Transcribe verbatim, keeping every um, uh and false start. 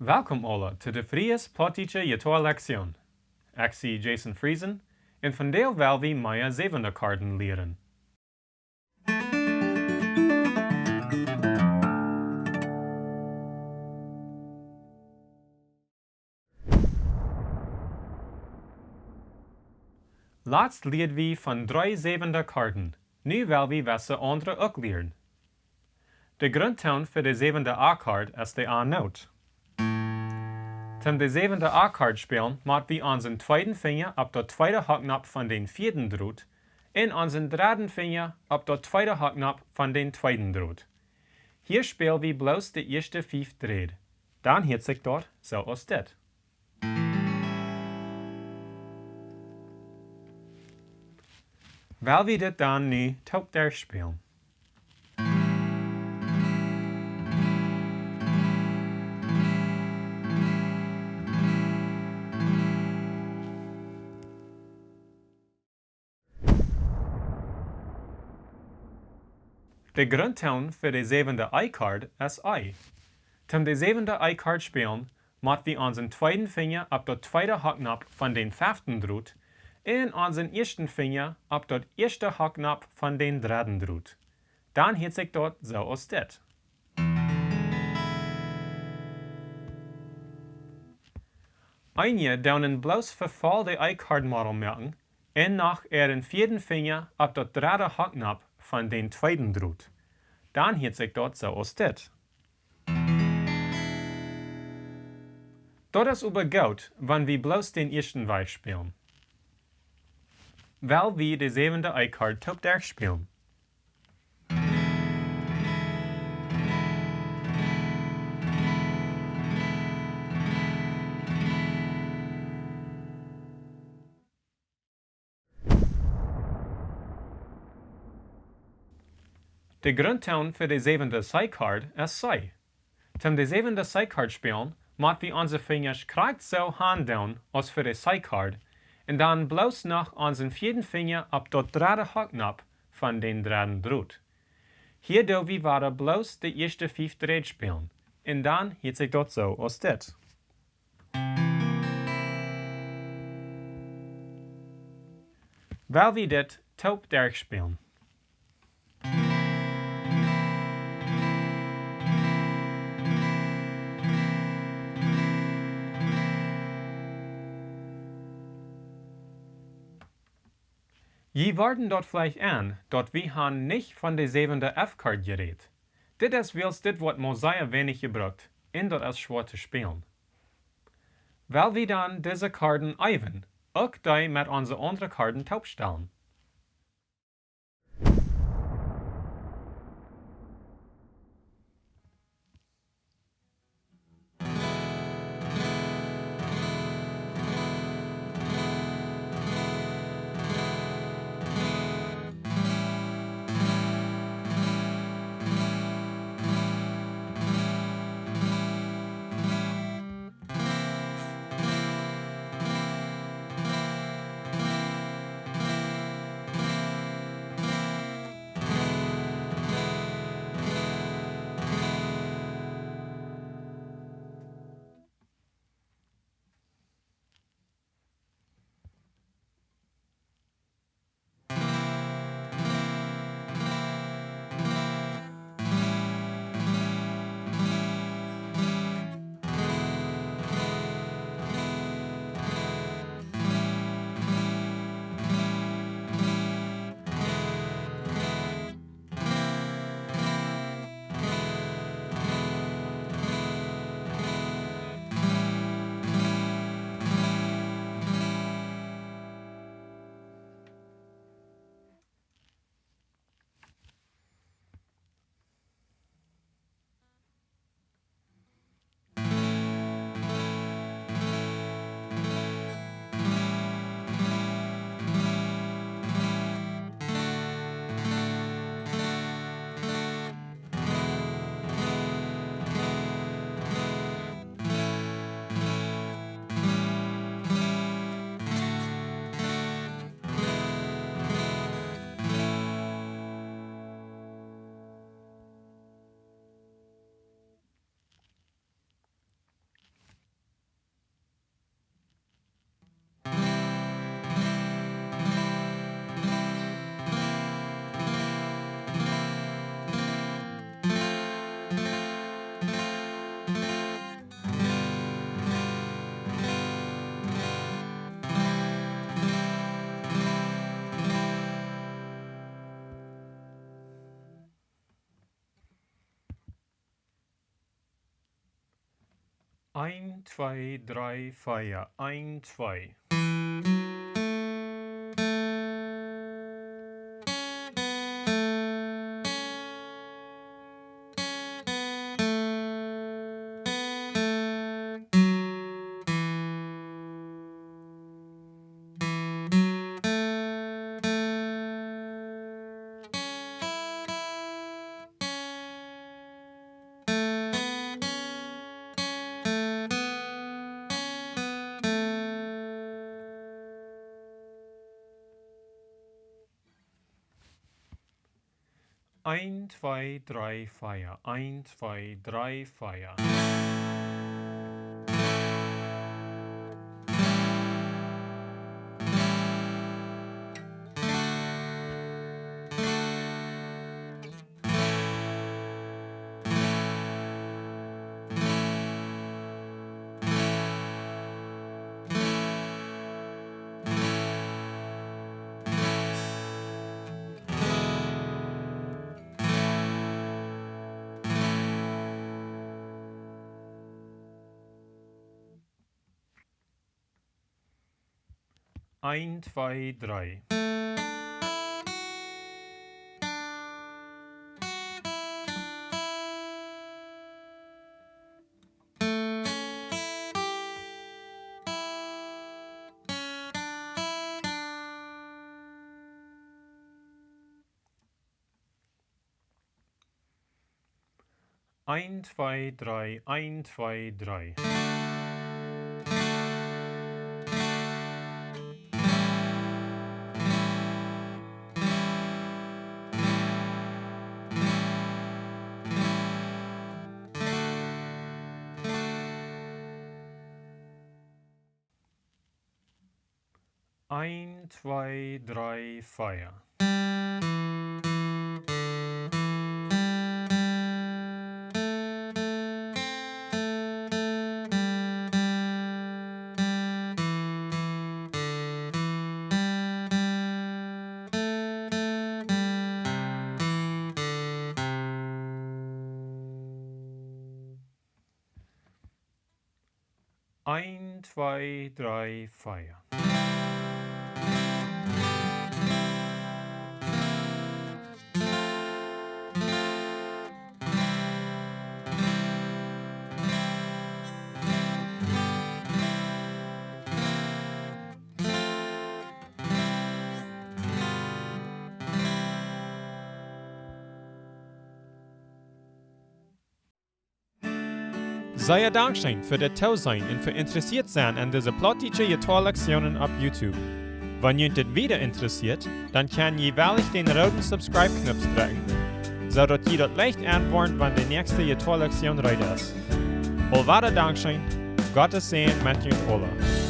Welkom aula to de Fries Plautdietsche Jittoa Lektion. Ekj sie Jason Friesen, un vondoag well wie mea Säwendeakkoaden lieren. Latst lieed wie von dree Säwendeakkoaden. Nu well wie wesse aundre uk lieren. De Grunttoon fa de Säwendeakkoad es de A-Noot. Toom de Säwendeakkoad spälen, mott wie onsen tweeden Finja opp daut tweede Hocknopp von dän vieeden Drot un onsen dreden Finja opp daut tweede Hocknopp von dän tweeden Drot. Hia späl wie bloos de ieeschte fief Dräd. Dan hieet sikj daut soo aus dit. Well wie dit dan nu toop derchspälen. De Grunttoon fa de Säwendeakkoad es E. Toom de Säwendeakkoad spälen, mott wie onsen tweeden Finja opp daut tweede Hocknopp von dän feften Drot un onsen ieeschten Finja opp daut ieeschte Hocknopp von dän dreden Drot. Dan hieet sikj daut soo aus dit. Eenje doonen bloos Vefol de Akkoad Model moaken un noch äaren vieeden Finja opp daut drede Hocknopp von dän tweeden Drot. Dan hieet sikj daut soo aus dit. Daut es oba goot, wan wie bloos dän ieeschten Wajch spälen. Well wie de Säwendeakkoad toop derchspälen. De Grunttoon fa de Säwendeakkoad es C. Toom de Säwendeakkoad spälen, mott wie onse Finjasch krakjt soo han doonen aus fa de Akkoad un dan bloos noch onsen vieeden Finja opp daut drede Hocknopp von dän dreden Drot. Hia doo wie wada bloos de ieeschte fief Dräd spälen un dan hieet sikj daut soo aus dit. Well wie dit toop derchspälen. Jie worden daut veleicht en, daut wie han nich von de Säwendeakkoad jerät. Dit es wiels dit woat mau sea weinich jebrukt un daut es schwoa to spälen. Well wie dan dise Akkoaden äwen, uk dee met onse aundre Akkoaden toopstalen. Eent, twee, dree, vea. Eent, twee. Eent, twee, dree, vea. Eent, twee, dree, vea. Eent, twee, dree. Eent, twee, dree, eent, twee, dree. Eent, twee, dree, vea. Eent, twee, dree, vea. Sea dankscheen fa daut Toseenen un fa interessieet sennen aun dise plautdietsche Jittoa-Lekzionen opp YouTube. Wan junt dit wada interessieet, dan kjenn jie woll dän rooden Subscribe-Knoop drekjen, soo daut jie daut leicht enwoaren, wan de näakjste Jittoa-Lekzion reed es. Aulwada dankscheen, Gott sien Säajen met junt aula.